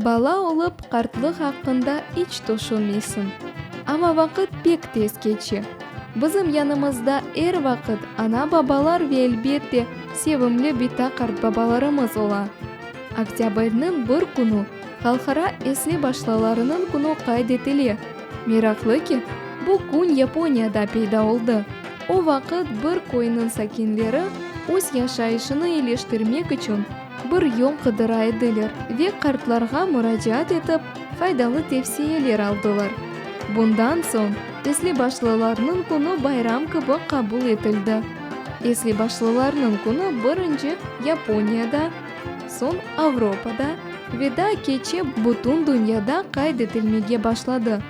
Bala olıp, qartlıq aqqında iç tüşünmeysiñ. Amma vaqıt pek tez keçe. Bizim yanımızda er vaqıt ana-babalar ve, elbette, sevimli bita-qartbabalarımız ola. Oktâbrniñ bir künü Halqara esli başlılarınıñ künü qayd etile. Meraqlı ki, bu kün Yaponiyada peyda oldı. O vaqıt bir köyniñ sakinleri öz yaşayışını iyileştirmek içün bir yol qıdıra ediler ve qartlarğa muracaat etip, faydalı tevsiyeler aldılar. Bundan soñ esli-başlılarnıñ künü bayram kibi qabul etildi. Esli-başlılarnıñ künü birinci Yaponiyada, soñ Avropada ve daa keçe bütün dünyada qayd etilmege başladı.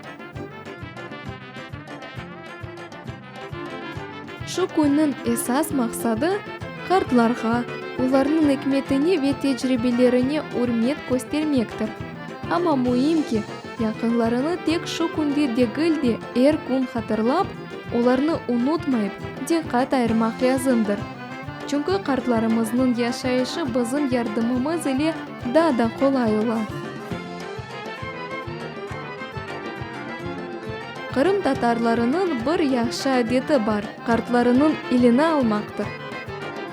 Şu künniñ esas maqsadı, qartlarğa, olarnıñ ikmetine ve tecribelerine ürmet köstermektir. Amma müim ki, yaqınlarını tek şu künde degil de, er kün hatırlap, olarnı unutmayıp, diqqat ayırmaq lâzimdir. Çünki qartlarımıznıñ yaşayışı bizim yardımımız ile daa da qolay ola. Qırım tatarlarınıñ bir yahşı adeti bar, qartlarınıñ elini almaqtır.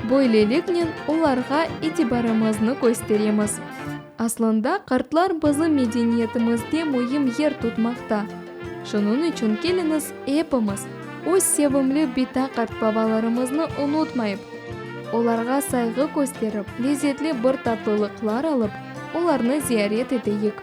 Böyleliknen olarğa itibarımıznı kösteremiz. Aslında qartlar bizim medeniyetimizde müim yer tutmaqta. Şunıñ içün keliñiz epimiz öz sevimli bita-qartbabalarımıznı unutmayıp, olarğa sayğı kösterip, lezetli bir tatlılıqlar alıp, olarnı ziyaret eteyik.